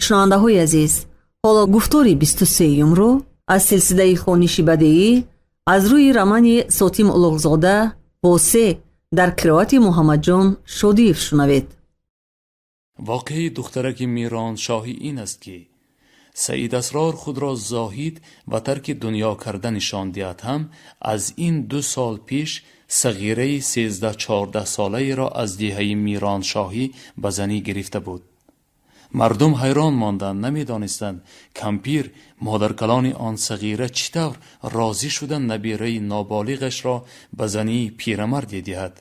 Шунавандаҳои азиз, ҳоло гуфтори 23-юмро аз силсилаи хониши бадеӣ аз рӯи романи Сотим Улуғзода «Восе» дар қироати Муҳаммадҷон Шодиев шунавед. Воқеаи духтараки Мироншоҳӣ ин аст, ки Саид Асрор худро зоҳид ва тарки дунё карда нишон диҳад ҳам, аз ин 2 сол пеш сағираи 13-14 солаеро аз деҳаи Мироншоҳӣ ба занӣ гирифта буд. Мардум ҳайрон монданд, намедонистанд, кампир, модаркалони он сағира, чӣ тавр розӣ шуда набираи ноболиғашро ба зании пирамарде диҳад.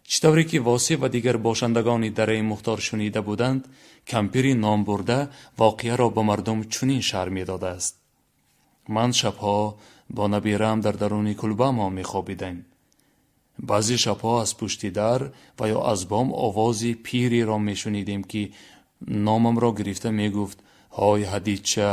Чӣ тавре ки Восеъ ва дигар бошандагони Дараи Мухтор шунида буданд, кампири номбурда воқеаро ба мардум чунин шарҳ медодааст: «Ман шабҳо бо набираам дар даруни кулбаамон мехобидем. Баъзе шабҳо аз пушти дар ва ё аз бом овози пиреро мешунидем, ки номамро гирифта мегуфт: «Ҳой, Ҳадича,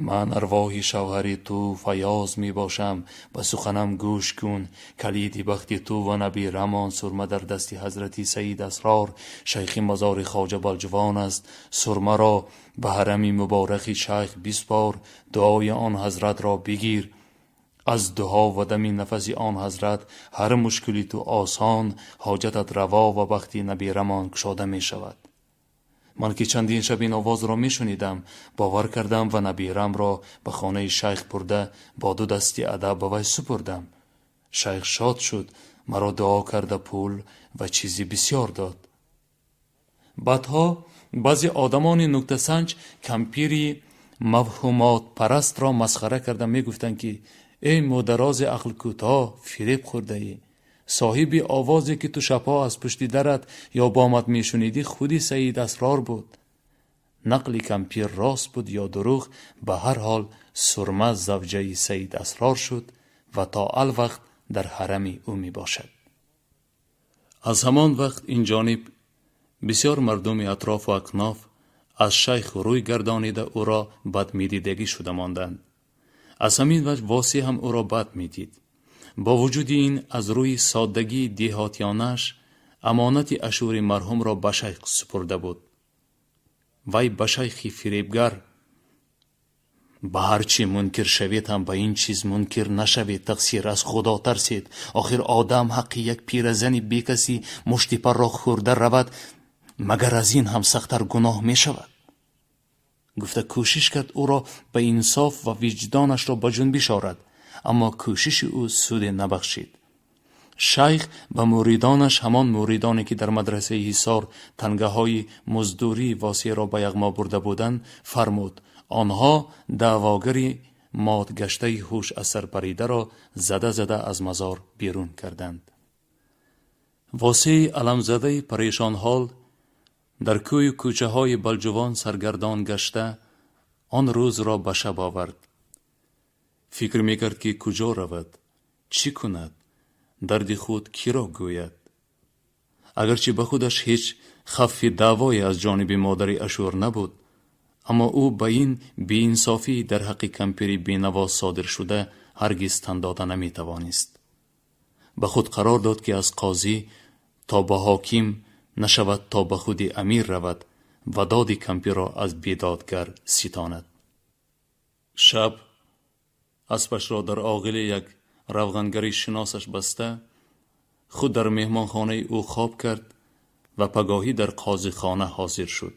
ман арвоҳи шавҳари ту Фаёз мебошам, ба суханам гӯш кун. Калиди бахти ту ва набирамон Сурма дар дасти ҳазрати Саид Асрор, шайхи мазори Хоҷа Балҷувон аст. Сурмаро ба ҳарами мубораки шайх биспор, дуои он ҳазратро бигир. Аз дуо ва дами нафаси он ҳазрат ҳар мушкили ту осон, ҳоҷатат раво ва бахти набирамон кушода мешавад». Ман ки чандин шаб ин овозро мешунидам, бовар кардам ва набирамро ба хонаи шайх бурда, бо ду дасти адаб ба вай супурдам. Шайх шод шуд, маро дуо карда, пул ва чизи бисьёр дод». Баъдҳо баъзе одамони нуктасанҷ кампири мавҳумотпарастро масхара карда мегуфтанд, ки эй модарози ақлкӯтоҳ, фиреб хӯрдаӣ. Соҳиби овозе, ки ту шабҳо аз пушти дарат ё бомат мешунидӣ, худи Саид Асрор буд. Нақли кампир рост буд ё дурӯғ, ба ҳар ҳол Сурма завҷаи Саид Асрор шуд ва то алвақт дар ҳарами ӯ мебошад. Аз ҳамон вақт ин ҷониб бисёр мардуми атрофу акноф аз шайх рӯй гардонида, ӯро бадмедидагӣ шуда монданд. Аз ҳамин ваҷ Восеъ ҳам ӯро бад медид. Бо вуҷуди ин, аз рӯи соддагии деҳотиёнааш амонати ашури марҳумро ба шайх супурда буд. Вай ба шайхи фиребгар: «Ба ҳар чӣ мункир шавед ҳам, ба ин чиз мункир нашавед. Тақсир, аз Худо тарсед. Охир одам ҳаққи як пиразани бекаси муштипарро хӯрда равад, магар аз ин ҳам сахттар гуноҳ мешавад?» гуфта, кӯшиш кард ӯро ба инсоф ва виҷдонашро ба ҷунбиш орад, аммо кӯшиши ӯ суде набахшид. Шайх ба муридонаш, ҳамон муридоне, ки дар мадрасаи Ҳисор тангаҳои муздурии Восеъро ба яғмо бурда буданд, фармуд: онҳо даъвогари мотгаштаи ҳуш аз сар паридаро зада зада аз мазор берун карданд. Восеи аламзадаи парешонҳол дар кӯю кӯчаҳои Балҷувон саргардон гашта, он рӯзро ба шаб овард. Фикр мекард, ки куҷо равад, чӣ кунад, дарди худ киро гӯяд. Агарчи ба худаш ҳеҷ хавфи даъвое аз ҷониби модари ашур набуд, аммо ӯ ба ин беинсофӣ дар ҳаққи кампири бенаво содир шуда ҳаргиз тан дода наметавонист. Ба худ қарор дод, ки аз қозӣ то ба ҳоким нашавад, то ба худи амир равад ва доди кампирро аз бедодгар ситонад. Шаб аспашро дар оғили як равғангари шиносаш баста, худ дар меҳмонхонаи ӯ хоб кард ва пагоҳӣ дар қозихона ҳозир шуд.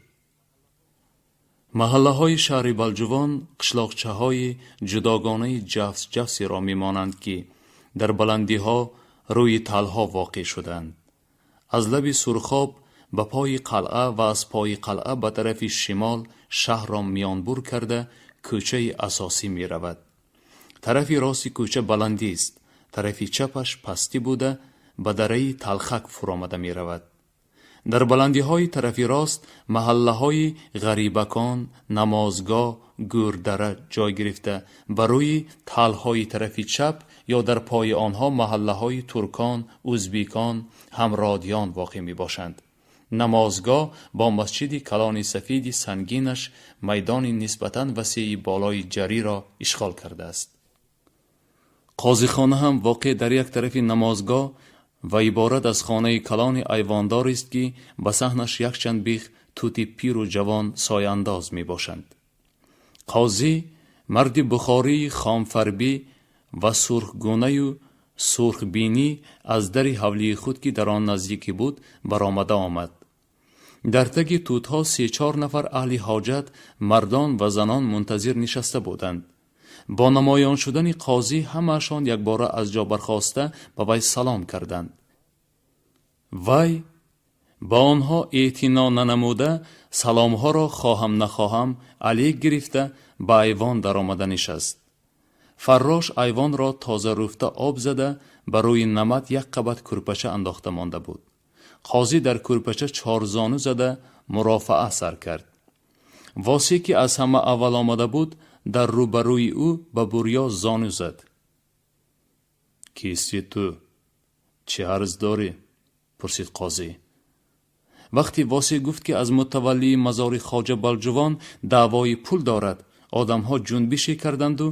Маҳаллаҳои шаҳри Балҷувон қишлоқчаҳои ҷудогонаи ҷафс ҷафсеро мемонанд, ки дар баландиҳо рӯи талҳо воқеъ шудаанд. Аз лаби Сурхоб ба пои қалъа ва аз пои қалъа ба тарафи шимол шаҳрро миёнбур карда кӯчаи асосӣ меравад. Тарафи рости кӯча баландист, тарафи чапаш пастӣ буда, ба дараи Талхак фуромада меравад. Дар баландиҳои тарафи рост маҳаллаҳои Ғарибакон, Намозгоҳ, Гӯрдара ҷой гирифта, ба рӯи талҳои тарафи чап ё дар пои онҳо маҳаллаҳои туркон, узбекон, ҳамродиён воқеъ мебошанд. Намозгоҳ бо масҷиди калони сафеди сангинаш майдони нисбатан васеи болои ҷариро ишғол кардааст. Қозихона ҳам воқеъ дар як тарафи намозгоҳ ва иборат аз хонаи калони айвондорест, ки ба саҳнаш якчанд бех Тути пиру ҷавон сояандоз мебошанд. Қозӣ марди бухории хомфарбӣ ва сурхгунаю сурхбинӣ аз дари ҳавлии худ, ки дар он наздикӣ буд, баромада омад. Дар таги тутҳо се-чор нафар аҳли ҳоҷат, мардон ва занон, мунтазир нишаста буданд. Бо намоён шудани қозӣ ҳамаашон якбора аз ҷо бархоста, ба вай салом карданд. Вай ба онҳо эътино нанамуда, саломҳоро хоҳам нахоҳам алек гирифта, ба айвон даромада нишаст. Фаррош айвонро тоза руфта, об зада, ба рӯи намат як қабат кӯрпача андохта монда буд. Қозӣ дар кӯрпача чорзону зада, мурофаа сар кард. Восеъ, ки аз ҳама аввал омада буд, дар рӯбарӯи ӯ ба бурё зону зад. «Кисти ту? Чӣ арз дорӣ?» пурсид қозӣ. Вақте Восеъ гуфт, ки аз мутаваллии мазори Хоҷа Балҷувон даъвои пул дорад, одамҳо ҷунбише карданду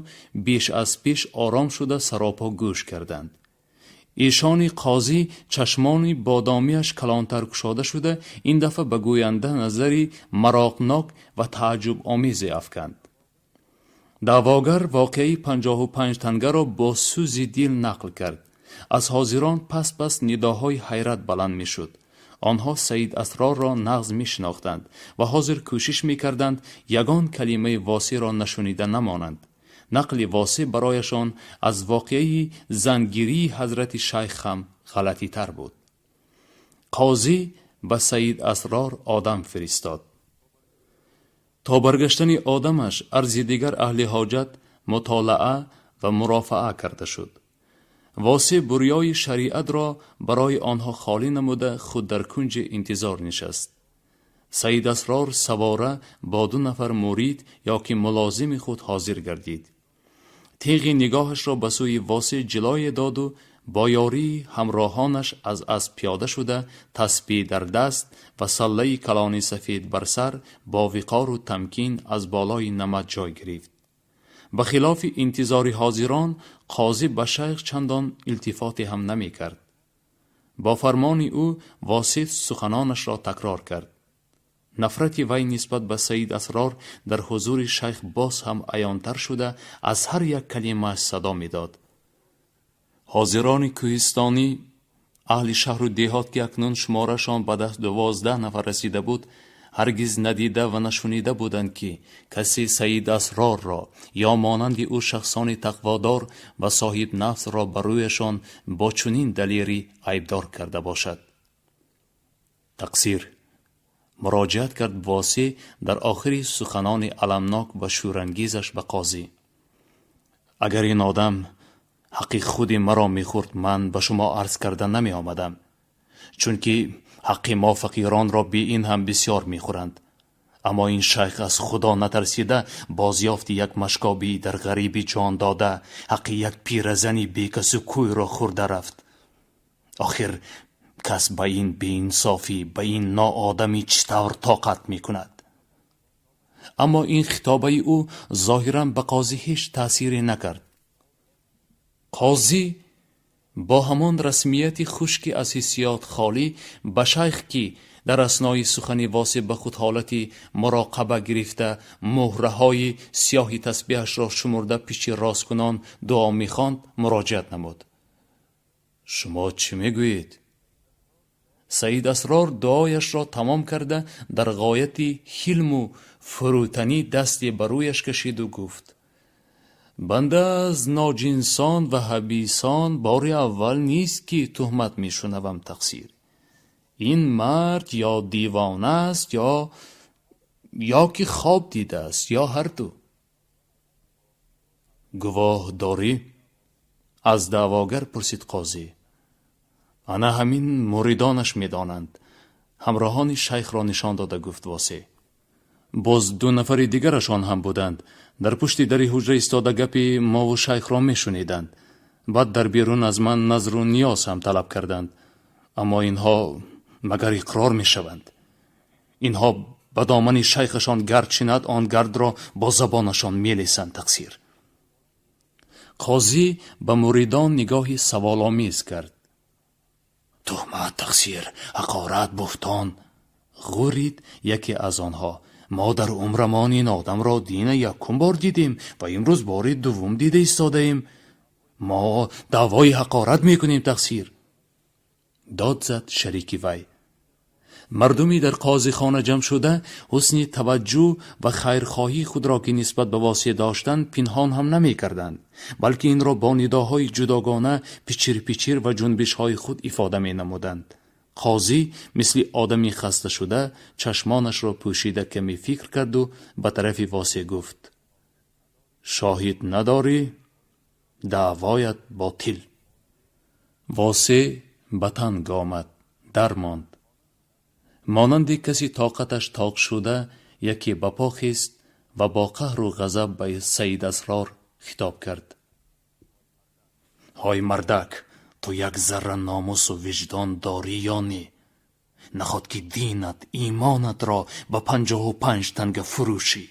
беш аз пеш ором шуда, саропо гӯш карданд. Эшони қозӣ чашмони бодомиаш калонтар кушода шуда, ин дафъа ба гӯянда назари мароқнок ва тааҷҷубомезе афканд. Даъвогар воқеаи 55 тангаро бо сӯзи дил нақл кард. Аз ҳозирон пас пас нидоҳои ҳайрат баланд мешуд. Онҳо Саид Асрорро нағз мешинохтанд ва ҳозир кӯшиш мекарданд, ягон калимаи Восеъро нашунида намонанд. Нақли Восеъ барояшон аз воқеаи зангирии ҳазрати шайх ҳам ғалатитар буд. Қозӣ ба Саид Асрор одам фиристод. То баргаштани одамаш арзи дигар аҳли ҳоҷат мутолаа ва мурофаа карда шуд. Восеъ бурёи шариатро барои онҳо холӣ намуда, худ дар кунҷи интизор нишаст. Саид Асрор савора бо ду нафар мурид ё ки мулозими худ ҳозир гардид. Теғи нигоҳашро ба сӯи Восеъ ҷилое доду бо ёрии ҳамроҳонаш аз асп пиёда шуда, тасбеҳ дар даст ва саллаи калони сафед бар сар, бо виқору тамкин аз болои намат ҷой гирифт. Ба хилофи интизори ҳозирон, қозӣ ба шайх чандон илтифоте ҳам намекард. Бо фармони ӯ Восеъ суханонашро такрор кард. Нафрати вай нисбат ба Саид Асрор дар ҳузури шайх боз ҳам аёнтар шуда, аз ҳар як калимааш садо медод. Ҳозирони кӯҳистонӣ, аҳли шаҳру деҳот, ки акнун шуморашон ба 10-12 нафар расида буд, ҳаргиз надида ва нашунида буданд, ки касе Саид Асрорро ё монанди ӯ шахсони тақводор ва соҳибнафсро ба рӯяшон бо чунин далерӣ айбдор карда бошад. «Тақсир», муроҷиат кард Восеъ дар охири суханони аламнок ва шӯрангезаш ба қозӣ, «агар ин одам ҳаққи худи маро мехӯрд, ман ба шумо арз карда намеомадам, чунки ҳаққи мо фақиронро бе ин ҳам бисёр мехӯранд. Аммо ин шайх аз Худо натарсида, бозёфти як машкобии дар ғарибӣ ҷон дода, ҳаққи як пиразани бекасу кӯйро хӯрда рафт. Охир кас ба ин беинсофӣ, ба ин ноодамӣ чӣ тавр тоқат мекунад?» Аммо ин хитобаи ӯ зоҳиран ба қозӣ ҳеҷ таъсире накард. Қозӣ бо ҳамон расмияти хушки аз ҳиссиёт холӣ ба шайх, ки дар аснои сухани Восеъ ба худ ҳолати муроқаба гирифта, муҳраҳои сиёҳи тасбеҳашро шумурда, пичи росткунон дуо мехонд, муроҷиат намуд: «Шумо чӣ мегӯед?» Саид Асрор дуояшро тамом карда, дар ғояти ҳилму фурӯтанӣ дасте ба рӯяш кашиду гуфт: «Банда аз ноҷинсон ва ҳабисон бори аввал нест, ки туҳмат мешунавам. Тақсир, ин мард ё девона аст, ё ки хоб дидааст, ё ҳарду». «Гувоҳ дорӣ?» аз даъвогар пурсид қозӣ. «Ана ҳамин муридонаш медонанд», ҳамроҳони шайхро нишон дода гуфт Восеъ. «Боз ду нафари дигарашон ҳам буданд, дар пушти дари ҳуҷра истода, гапи мову шайхро мешуниданд. Баъд дар берун аз ман назру ниёз ҳам талаб карданд. Аммо инҳо магар иқрор мешаванд? Инҳо ба домани шайхашон гард чинад, он гардро бо забонашон мелесанд, тақсир». Қозӣ ба муридон нигоҳи саволомез кард. «Туҳмат, тақсир, ҳақорат, буҳтон Ғурид яке аз онҳо: мо дар умрамон ин одамро дина якум бор дидем ва имрӯз бори дуввум дида истодаем. Мо даъвои ҳақорат мекунем, тақсир. Дод зад шарики вай. Мардуми дар қозихона ҷамъшуда ҳусни таваҷҷӯҳ ва хайрхоҳии худро, ки нисбат ба Восеъ доштанд, пинҳон ҳам намекарданд, балки инро бо нидоҳои ҷудогона, пичир-пичир ва ҷунбишҳои худ ифода менамуданд. Қозӣ мисли одами хасташуда чашмонашро пӯшида каме фикр карду ба тарафи Восеъ гуфт: шоҳид надорӣ, даъвоят ботил. Восеъ ба танг омад, дармонд. Монанди каси тоқаташ тоқ шуда, яке ба по хест ва бо қаҳру ғазаб ба Саид Асрор хитоб кард: ҳой мардак, ту як зарра номусу виҷдон дорӣ ё не? Наход ки динат, имонатро ба 55 танга фурӯшӣ?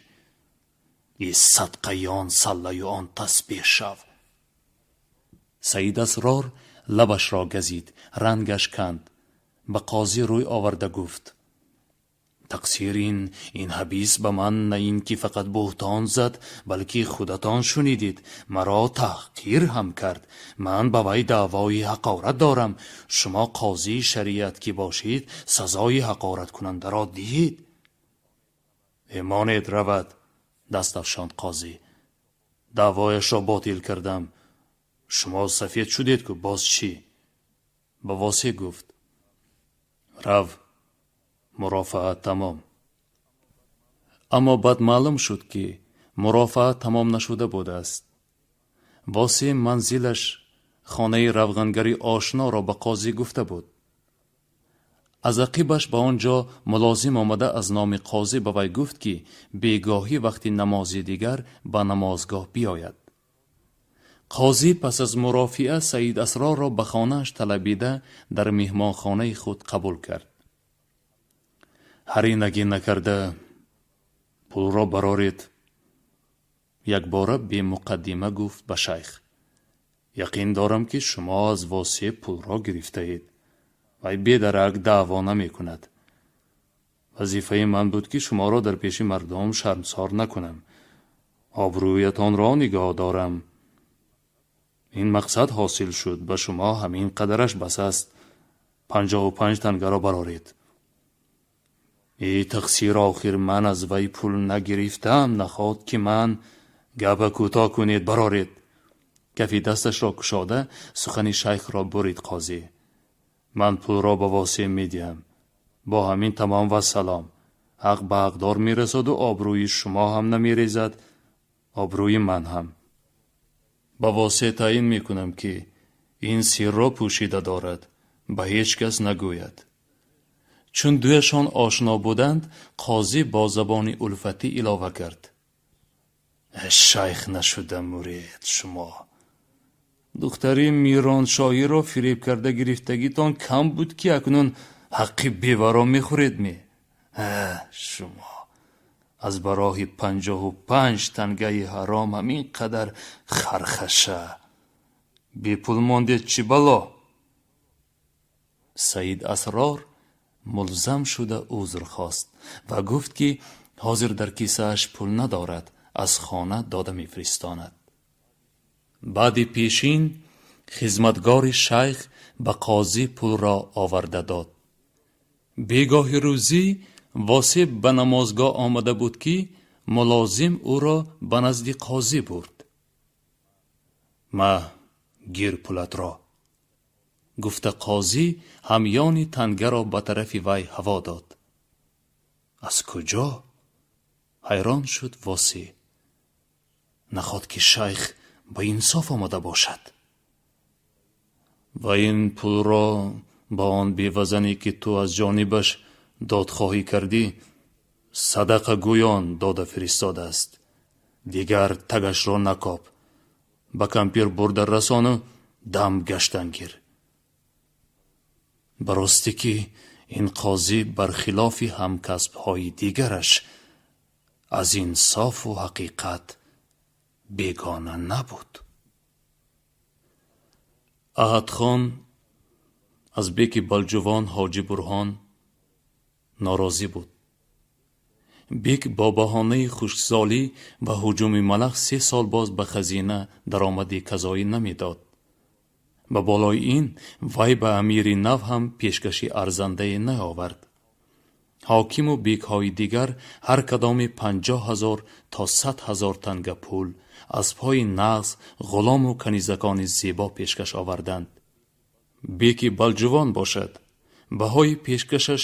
И садқаи он саллаю он тасбеҳ шав. Саид Асрор лабашро газид, рангаш канд, ба қозӣ рӯй оварда гуфт: тақсир, ин ҳабис ба ман на ин ки фақат буҳтон зад, балки худатон шунидед, маро таҳқир ҳам кард. Ман ба вай даъвои ҳақорат дорам. Шумо қозии шариат ки бошед, сазои ҳақораткунандаро диҳед. Эмонед равад, даст афшонд қозӣ. Даъвояшро ботил кардам. Шумо сафед шудед ку, боз чӣ? Ба Восеъ гуфт: рав, мурофаа тамом. Аммо баъд маълум шуд, ки мурофаа тамом нашуда будааст. Восеъ манзилаш, хонаи равғангари ошноро ба қозӣ гуфта буд. Аз ақибаш ба он ҷо мулозим омада аз номи қозӣ ба вай гуфт, ки бегоҳӣ вақти намози дигар ба намозгоҳ биёяд. Қозӣ пас аз мурофиа Саид Асрорро ба хонааш талабида дар меҳмонхонаи худ қабул кард. Ҳаринагӣ накарда пулро бароред, якбора бемуқаддима гуфт ба шайх. Яқин дорам, ки шумо аз Восеъ пулро гирифтаед. Вай бедарак даъво намекунад. Вазифаи ман буд, ки шуморо дар пеши мардум шармсор накунам, обрӯятонро нигоҳ дорам. Ин мақсад ҳосил шуд, ба шумо ҳамин қадараш бас аст. 55 тангаро бароред. Э, тақсир, охир ман аз вай пул нагирифтаам, наход ки ман. Гапа кӯтоҳ кунед, бароред. Кафи дасташро кушода сухани шайхро бурид қозӣ. Ман пулро ба Восеъ медиҳам. Бо ҳамин тамом, вассалом. Ҳақ ба ҳақдор мерасаду обрӯи шумо ҳам намерезад, обрӯи ман ҳам. Ба Восеъ таъин мекунам, ки ин сирро пӯшида дорад, ба ҳеҷ кас нагӯяд. Чун дуяшон ошно буданд, қозӣ бо забони улфатӣ илова кард: шайх нашуда муред шумо. Духтари Мироншоҳиро фиреб карда гирифтагитон кам буд, ки акнун ҳаққи беваро мехӯред ме? Шумо аз бароҳи 55 тангаи ҳаром ҳамин қадар хархаша. Бепул мондед, чӣ бало? Саид Асрор мулзам шуда узр хост ва гуфт, ки ҳозир дар кисааш пул надорад, аз хона дода мефиристонад. Баъди пешин хизматгори шайх ба қозӣ пулро оварда дод. Бегоҳи рӯзӣ Восеъ ба намозгоҳ омада буд, ки мулозим ӯро ба назди қозӣ бурд. Ма, гир пулатро, гуфта қозӣ ҳамёни тангаро ба тарафи вай ҳаво дод. Аз куҷо? Ҳайрон шуд Восеъ. Наход ки шайх ба инсоф омада бошад? Ва ин пулро ба он бевазане, ки ту аз ҷонибаш додхоҳӣ кардӣ, садақагӯён дода фиристодааст. Дигар тагашро накоб, ба кампир бурда расону дам гаштан гир. Ба ростӣ ки ин қозӣ бар хилофи ҳамкасбҳои дигараш аз инсофу ҳақиқат бегона набуд. Аҳадхон аз беки Балҷувон Ҳоҷӣ Бурҳон. Норозӣ буд. Бек бо баҳонаи хушксолӣ ва ҳуҷуми малах 3 сол боз ба хазина даромади казоӣ намедод. Ба болои ин, вай ба амири нав ҳам пешкаши арзандае наовард. Ҳокиму бекҳои дигар ҳар кадоме 50 000 то 100 000 танга пул, аспҳои нағз, ғулому канизакони зебо пешкаш оварданд. Беки Балҷувон бошад, баҳои пешкашаш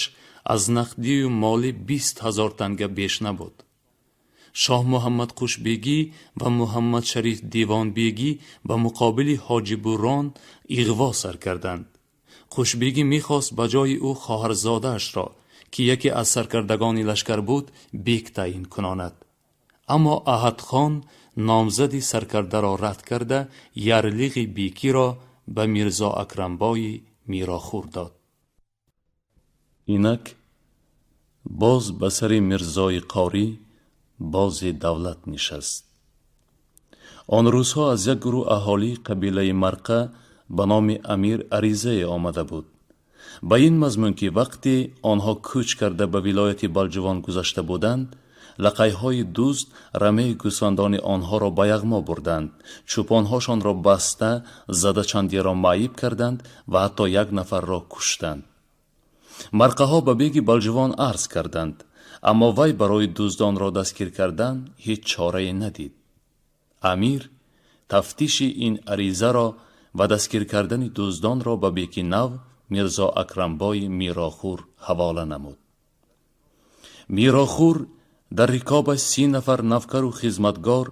аз нақдию молӣ 20 000 танга беш набуд. Шоҳ Муҳаммад Қушбегӣ ва Муҳаммадшариф Девонбегӣ ба муқобили Ҳоҷибуррон иғво сар карданд. Қушбегӣ мехост ба ҷои ӯ хоҳарзодаашро, ки яке аз саркардагони лашкар буд, бек таъйин кунонад, аммо Аҳадхон номзади саркардаро рад карда, ярлиғи бекиро ба Мирзо Акрамбои Мирохур дод. Инак боз ба сари Мирзои Қорӣ бози давлат нишаст. Он рӯзҳо аз як гурӯҳ аҳолии қабилаи Марқа ба номи амир аризае омада буд ба ин мазмун, ки вақте онҳо кӯч карда ба вилояти Балҷувон гузашта буданд, лақайҳои дузд рамаи гӯсфандони онҳоро ба яғмо бурданд, чӯпонҳошонро баста зада, чандеро маъиб карданд ва ҳатто як нафарро куштанд. Марқаҳо ба беги Балҷувон арз карданд, аммо вай барои дуздонро дастгир кардан ҳеҷ чорае надид. Амир тафтиши ин аризаро ва дастгир кардани дуздонро ба беки нав, Мирзо Акрамбои Мирохур, ҳавола намуд. Мирохур дар рикобаш 30 нафар навкару хизматгор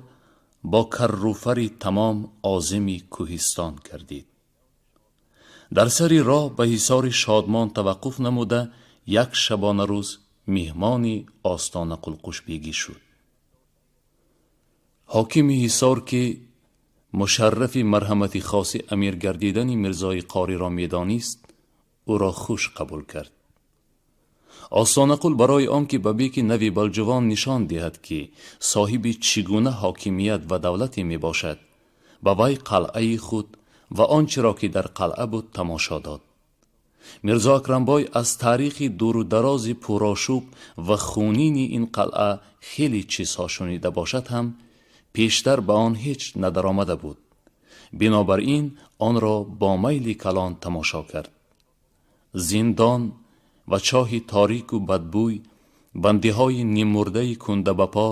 бо карруфари тамом озими кӯҳистон гардид. Дар сари роҳ ба ҳисори Шодмон таваққуф намуда, як шабонарӯз меҳмони Остонақул Қушбегӣ шуд. Ҳокими ҳисор, ки мушаррафи марҳамати хоси амир гардидани Мирзои Қориро медонист, ӯро хуш қабул кард. Остонақул барои он ки ба беки нави Балҷувон нишон диҳад, ки соҳиби чӣ гуна ҳокимият ва давлате мебошад, ба вай қалъаи худ ва он чиро ки дар қалъа буд тамошо дод. Мирзо Акрамбой аз таърихи дуру дарози пурошӯб ва хунини ин қалъа хеле чизҳо шунида бошад ҳам, пештар ба он ҳеҷ надаромада буд. Бинобар ин онро бо майли калон тамошо кард. Зиндон ва чоҳи торику бадбӯй, бандиҳои ниммурдаи кундабапо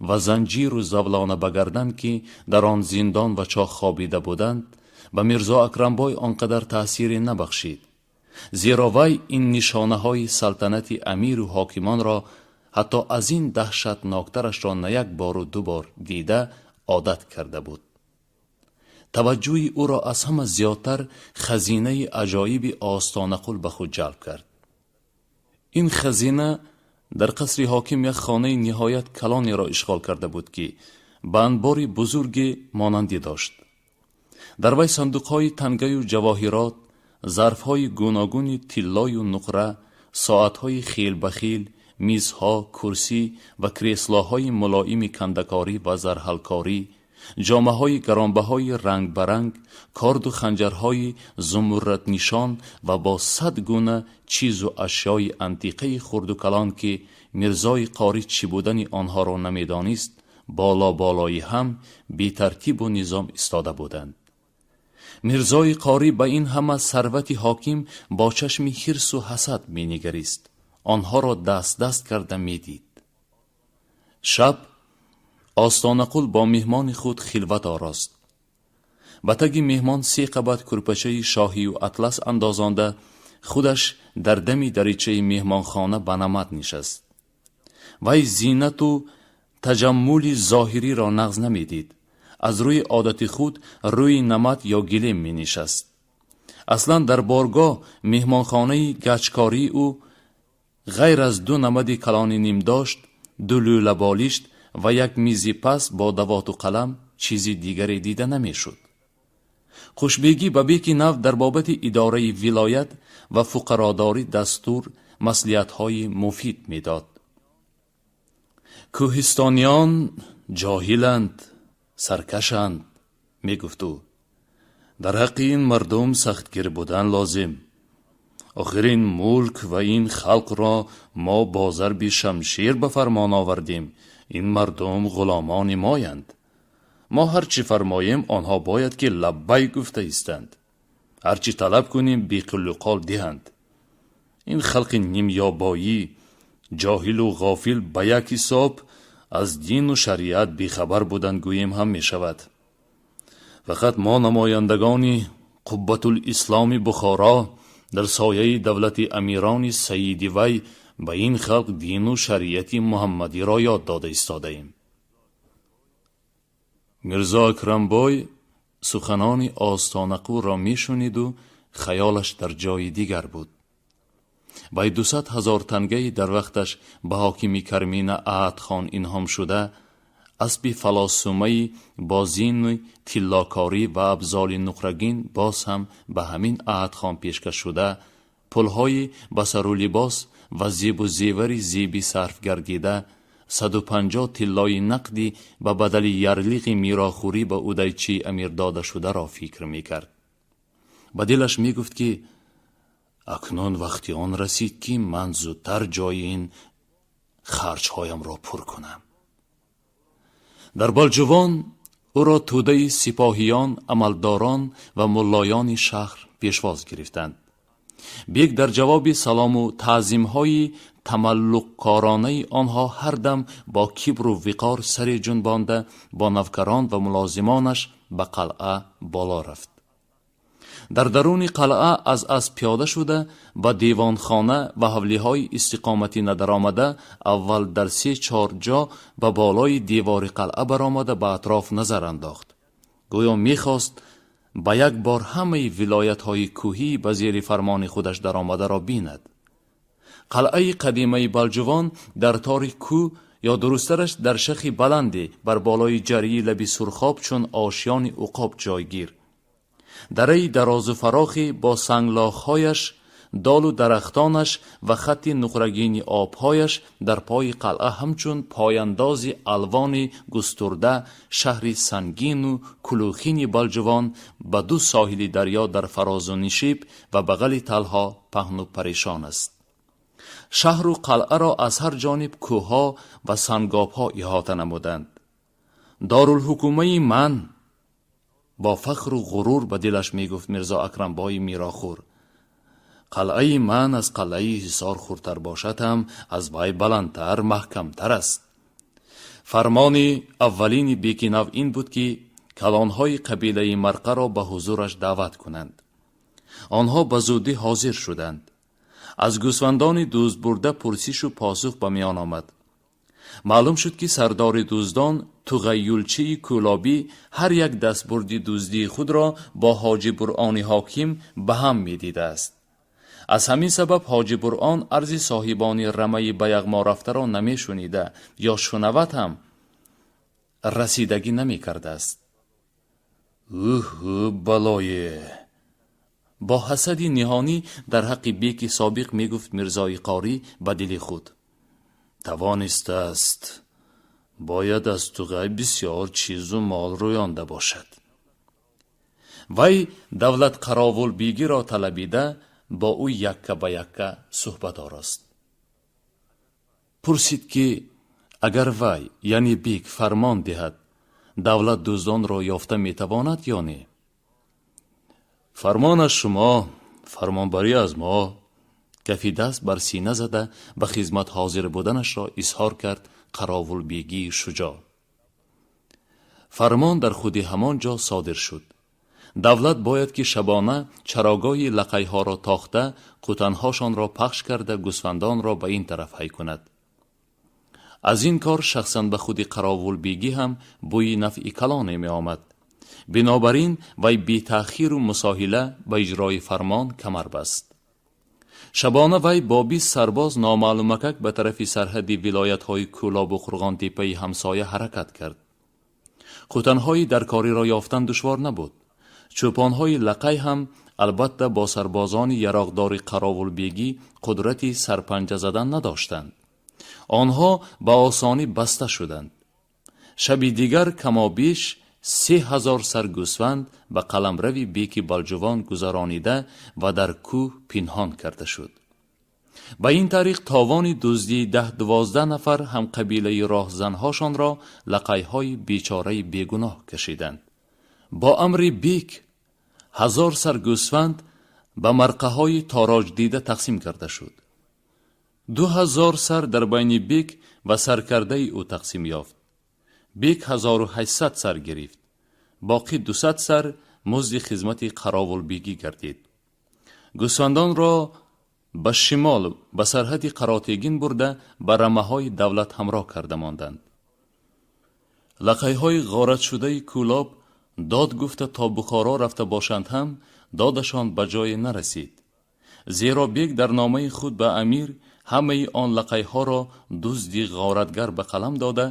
ва занҷиру завлона ба гардан, ки дар он зиндон ва чоҳ хобида буданд, ба Мирзо Акрамбой он қадар таъсире набахшид, зеро вай ин нишонаҳои салтанати амиру ҳокимонро, ҳатто аз ин даҳшатноктарашро, на як бору ду бор дида одат карда буд. Таваҷҷӯҳи ӯро аз ҳама зиёдтар хазинаи аҷоиби Остонақул ба худ ҷалб кард. Ин хазина дар қасри ҳоким як хонаи ниҳоят калонеро ишғол карда буд, ки ба анбори бузурге монандӣ дошт. Дар вай сандуқҳои тангаю ҷавоҳирот, зарфҳои гуногуни тиллою нуқра, соатҳои хелбахел, мизҳо, курсӣ ва креслоҳои мулоими кандакорӣ ва зарҳалкорӣ, ҷомаҳои гаронбаҳои рангбаранг, корду ханҷарҳои зумурраднишон ва бо сад гуна чизу ашёи антиқаи хурду калон, ки Мирзои Қорӣ чӣ будани онҳоро намедонист, боло-болои ҳам бетартибу низом истода буданд. Мирзои Қорӣ ба ин ҳама сарвати ҳоким бо чашми ҳирсу ҳасад менигарист, онҳоро даст-даст карда медид. Шаб Остонақул бо меҳмони худ хилват орост. Ба таги меҳмон се қабат курпачаи шоҳию атлас андозонда, худаш дар дами даричаи меҳмонхона ба намат нишаст. Вай зинату таҷаммули зоҳириро нағз намедид, аз рӯи одати худ рӯи намат ё гилем менишаст. Аслан дар боргоҳ, меҳмонхонаи гачкории ӯ, ғайр аз ду намади калони нимдошт, ду лӯла болишт ва як мизи паст бо давоту қалам, чизи дигаре дида намешуд. Қушбегӣ ба беки нав дар бобати идораи вилоят ва фуқародорӣ дастур, маслиҳатҳои муфид медод. «Кӯҳистониён ҷоҳиланд, саркашанд, — мегуфт ӯ. — Дар ҳаққи ин мардум сахтгир будан лозим. Охир ин мулк ва ин халқро мо бо зарби шамшер ба фармон овардем. Ин мардум ғуломони моянд. Мо ҳар чӣ фармоем, онҳо бояд ки лаббайк гуфта истанд. Ҳар чӣ талаб кунем, беқилуқол диҳанд. Ин халқи нимёбоӣ, ҷоҳилу ғофил, ба як ҳисоб аз дину шариат бехабар буданд гӯем ҳам мешавад. Фақат мо, намояндагони Қуббатулисломи Бухоро, дар сояи давлати амирони саиди вай ба ин халқ дину шариати муҳаммадиро ёд дода истодаем. Мирзо Акрамбой суханони Остонақулро мешуниду хаёлаш дар ҷои дигар буд. Вай 200 000 тангаи дар вақташ ба ҳокими Кармина Аҳадхон инъом шуда, аспи фалосумаи бо зини тиллокорӣ ва абзоли нуқрагин боз ҳам ба ҳамин Аҳадхон пешкаш шуда, пулҳои ба сару либос ва зебу зевари зебӣ сарф гардида, 150 тиллои нақдӣ ба бадали ярлиқи мирохӯрӣ ба Удайчии амир дода шударо фикр мекард. Ба дилаш мегуфт, ки акнун вақти он расид, ки ман зудтар ҷои ин харҷҳоямро пур кунам. Дар Балҷувон ӯро тӯдаи сипоҳиён, амалдорон ва муллоёни шаҳр пешвоз гирифтанд. Бек дар ҷавоби салому таъзимҳои тамаллуқкоронаи онҳо ҳар дам бо кибру виқор саре ҷунбонда, бо навкарон ва мулозимонаш ба қалъа боло рафт. Дар даруни қалъа аз асп пиёда шуда, ба девонхона ва ҳавлиҳои истиқоматӣ надаромада, аввал дар се чор ҷо ба болои девори қалъа баромада, ба атроф назар андохт, гӯё мехост ба як бор ҳамаи вилоятҳои кӯҳӣ ба зери фармони худаш даромадаро бинад. Қалъаи қадимаи Балҷувон дар тори кӯ ё дурусттараш дар шахи баланде бар болои ҷарии лаби Сурхоб чун ошёни уқоб ҷойгир. Дараи дарозу фарохе бо санглохҳояш, долу дарахтонаш ва хатти нуқрагини обҳояш дар пои қалъа ҳамчун пояндози алвони густурда, шаҳри сангину кулухини Балҷувон ба ду соҳили дарё дар фарозу нишеб ва бағали талҳо паҳну парешон аст. Шаҳру қалъаро аз ҳар ҷониб кӯҳҳо ва сангобҳо иҳота намуданд. Дорулҳукумаи ман, бо фахру ғурур ба дилаш мегуфт Мирзо Акрамбои мирохӯр, қалъаи ман аз қалъаи Ҳисор хурдтар бошад ҳам, аз вай баландтар, маҳкамтар аст. Фармони аввалини беки нав ин буд, ки калонҳои қабилаи Марқаро ба ҳузураш даъват кунанд. Онҳо ба зудӣ ҳозир шуданд. Аз гӯсфандони дуздбурда пурсишу посух ба миён омад. Маълум шуд, ки сардори дуздон Туғайюлчии Кӯлобӣ ҳар як дастбурди дуздии худро бо Ҳоҷи Буръони ҳоким ба ҳам медидааст. Аз ҳамин сабаб Ҳоҷи Буръон арзи соҳибони рамаи ба яғмо рафтаро намешунида ё шунавад ҳам расидагӣ намекардааст. Уҳу, балое, бо ҳасади ниҳонӣ дар ҳаққи беки собиқ мегуфт Мирзои Қорӣ ба дили худ, тавонистааст, бояд аз Туғай бисёр чизу мол рӯёнда бошад. Вай Давлат Қаровулбегиро талабида, бо ӯ якка ба якка суҳбат орост. Пурсид, ки агар вай, яъне бек, фармон диҳад, давлат дуздонро ёфта метавонад ё не? Фармон аз шумо, фармонбарӣ аз мо, кафи даст бар сина зада, ба хизмат ҳозир буданашро изҳор кард Қаровулбегии шуҷоъ. Фармон дар худи ҳамон ҷо содир шуд. Давлат бояд ки шабона чарогоҳи лақайҳоро тохта, қутанҳошонро пахш карда, гӯсфандонро ба ин тараф ҳай кунад. Аз ин кор шахсан ба худи Қаровулбегӣ ҳам бӯи нафъи калоне меомад. Бинобар ин вай бетаъхиру мусоҳила ба иҷрои фармон камар баст. Шабона вай бо 20 сарбоз номаълумакак ба тарафи сарҳади вилоятҳои Кӯлобу Қурғонтеппаи ҳамсоя ҳаракат кард. Қутанҳои даркориро ёфтан душвор набуд. Чӯпонҳои лақай ҳам албатта бо сарбозони яроқдори Қаровулбегӣ қудрати сарпанҷа задан надоштанд. Онҳо ба осонӣ баста шуданд. Шаби дигар камобеш 3000 сар гӯсфанд ба қаламрави беки Балҷувон гузаронида ва дар кӯҳ пинҳон карда шуд. Ба ин тариқ товони дуздии 10-12 нафар ҳамқабилаи роҳзанҳошонро лақайҳои бечораи бегуноҳ кашиданд. Бо амри бек 1000 сар гӯсфанд ба марқаҳои тороҷдида тақсим карда шуд. 2000 сар дар байни бек ва саркардаи ӯ тақсим ёфт. Бек 1800 сар гирифт, боқӣ 200 сар музди хизмати қаровулбегӣ гардид. Гӯсфандонро ба шимол, ба сарҳади Қаротегин бурда, ба рамаҳои давлат ҳамроҳ карда монданд. Лақайҳои ғоратшудаи Кӯлоб дод гуфта то Бухоро рафта бошанд ҳам, додашон ба ҷое нарасид, зеро бек дар номаи худ ба амир ҳамаи он лақайҳоро дузди ғоратгар ба қалам дода,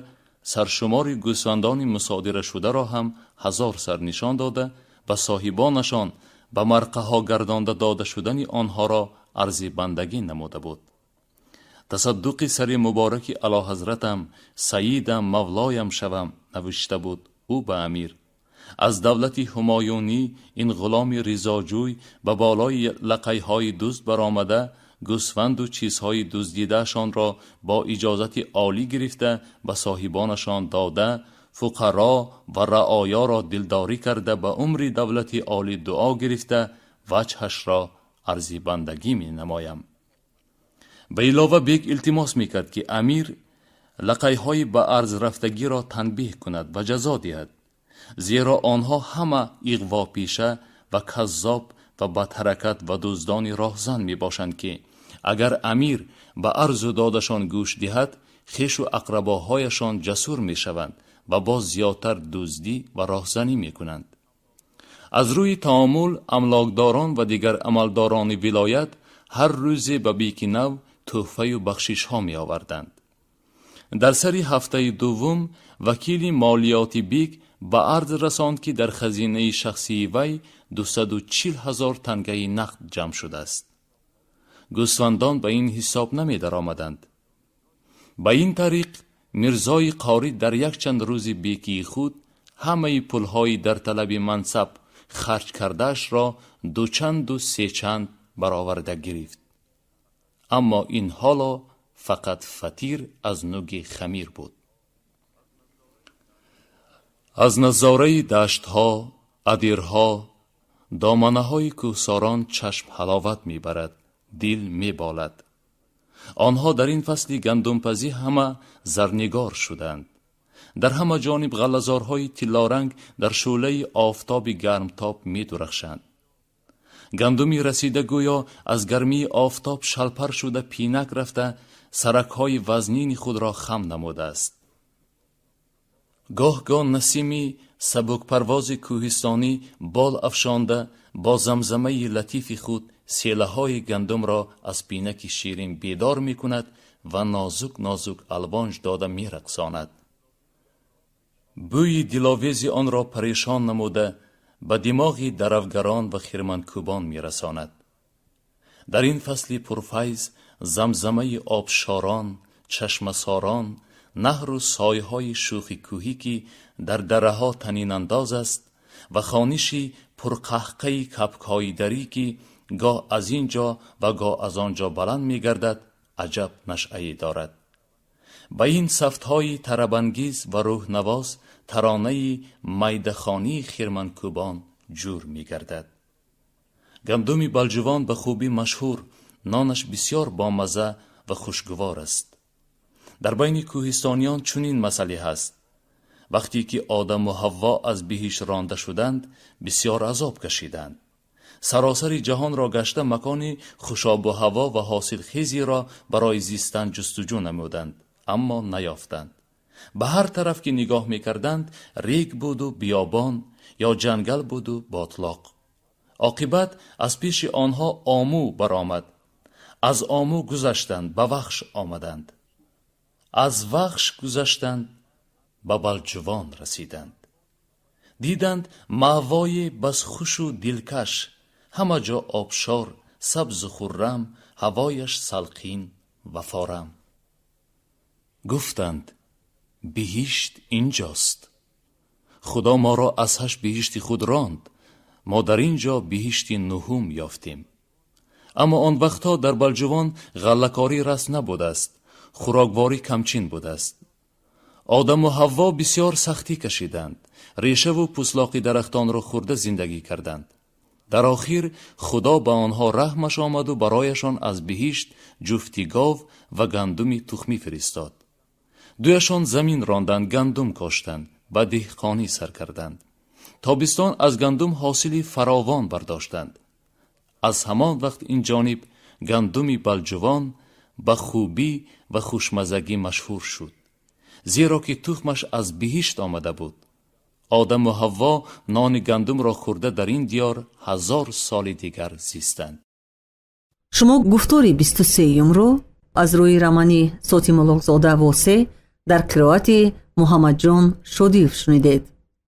саршумори гӯсфандони мусодирашударо ҳам 1000 сар нишон дода, ба соҳибонашон ба марқаҳо гардонда дода шудани онҳоро арзи бандагӣ намуда буд. Тасаддуқи сари мубораки Аълоҳазратам, саидам, мавлоям шавам, навишта буд ӯ ба амир. Аз давлати ҳумоюнӣ ин ғуломи ризоҷӯй ба болои лақайҳои дузд баромада, гӯсфанду чизҳои дуздидаашонро бо иҷозати олӣ гирифта, ба соҳибонашон дода, фуқаро ва раояро дилдорӣ карда, ба умри давлати олӣ дуо гирифта, ваҷҳашро арзи бандагӣ менамоям. Ба илова бек илтимос мекард, ки амир лақайҳои ба арз рафтагиро танбеҳ кунад ва ҷазо диҳад, зеро онҳо ҳама иғвопеша ва каззоб ва бадҳаракат ва дуздони роҳзан мебошанд, ки агар амир ба арзу додашон гӯш диҳад, хешу ақрабоҳояшон ҷасур мешаванд ва боз зиёдтар дуздӣ ва роҳзанӣ мекунанд. Аз рӯи таомул амлокдорон ва дигар амалдорони вилоят ҳар рӯзе ба беки нав тӯҳфаю бахшишҳо меоварданд. Дар сари ҳафтаи дуввум вакили молиёти бек ба арз расонд, ки дар хазинаи шахсии вай 240 ҳазор тангаи нақд ҷамъ шудааст. Гӯсфандон ба ин ҳисоб намедаромаданд. Ба ин тариқ мирзои қорӣ дар якчанд рӯзи бекии худ ҳамаи пулҳои дар талаби мансаб харҷ кардаашро дучанду сечанд бароварда гирифт. Аммо ин ҳоло фақат фатир аз нуги хамир буд. Аз назораи даштҳо, адирҳо, доманаҳои кӯҳсорон чашм ҳаловат мебарад, дил меболад. Онҳо дар ин фасли гандумпазӣ ҳама зарнигор шуданд. Дар ҳама ҷониб ғаллазорҳои тиллоранг дар шӯълаи офтоби гармтоб медурахшанд. Гандуми расида гӯё аз гармии офтоб шалпар шуда, пинак рафта, саракҳои вазнини худро хам намудааст. Гоҳ-гоҳ насими сабукпарвози кӯҳистонӣ бол афшонда, бо замзамаи латифи худ селаҳои гандумро аз пинаки ширин бедор мекунад ва нозук нозук алвонҷ дода мерақсонад. Бӯи диловези онро парешон намуда, ба димоғи даравгарон ва хирманкӯбон мерасонад. Дар ин фасли пурфайз замзамаи обшорон, чашмасорон, наҳру сойҳои шӯхи кӯҳӣ, ки дар дараҳо танинандоз аст, ва хониши пурқаҳқаи кабкҳои дарӣ, ки гоҳ аз ин ҷо ва гоҳ аз он ҷо баланд мегардад, аҷаб нашъае дорад. Ба ин сафтҳои тарабангез ва рӯҳнавоз таронаи майдахонии хирманкӯбон ҷур мегардад. Гандуми Балҷувон ба хубӣ машҳур, нонаш бисёр бомазза ва хушгувор аст. Дар байни кӯҳистониён чунин масъале ҳаст: вақте ки Одаму Ҳавво аз биҳишт ронда шуданд, бисёр азоб кашиданд. Саросари ҷаҳонро гашта, макони хушобу ҳаво ва ҳосилхезиро барои зистан ҷустуҷӯ намуданд, аммо наёфтанд. Ба ҳар тараф ки нигоҳ мекарданд, рег буду биёбон ё ҷангал буду ботлоқ. Оқибат аз пеши онҳо Омӯ баромад. Аз Омӯ гузаштанд, ба Вахш омаданд. Аз Вахш гузаштанд, ба Балҷувон расиданд. Диданд маъвое бас хушу дилкаш, ҳама ҷо обшор, сабзу хуррам, ҳавояш салқин ва форам. Гуфтанд: биҳишт инҷост. Худо моро аз ҳашт биҳишти худ ронд. Мо дар ин ҷо биҳишти нуҳум ёфтем. Аммо он вақтҳо дар Балҷувон ғаллакорӣ расм набудааст, хӯрокворӣ камчин будааст. Одаму Ҳавво бисёр сахтӣ кашиданд, решаву пӯслоқи дарахтонро хӯрда зиндагӣ карданд. Дар охир Худо ба онҳо раҳмаш омаду барояшон аз биҳишт ҷуфти гов ва гандуми тухмӣ фиристод. Дуяшон замин ронданд, гандум коштанд, ба деҳқонӣ сар карданд. Тобистон аз гандум ҳосили фаровон бардоштанд. Аз ҳамон вақт ин ҷониб гандуми Балҷувон ба хубӣ ва хушмазагӣ машҳур шуд, зеро ки тухмаш аз биҳишт омада буд. Одаму Ҳавво нони гандумро хӯрда дар ин диёр 1000 соли дигар зистанд. Шумо гуфтори 23-юмро аз рӯи романи Сотим Улуғзода «Восеъ» дар қироати Муҳаммадҷон Шодиев шунидед.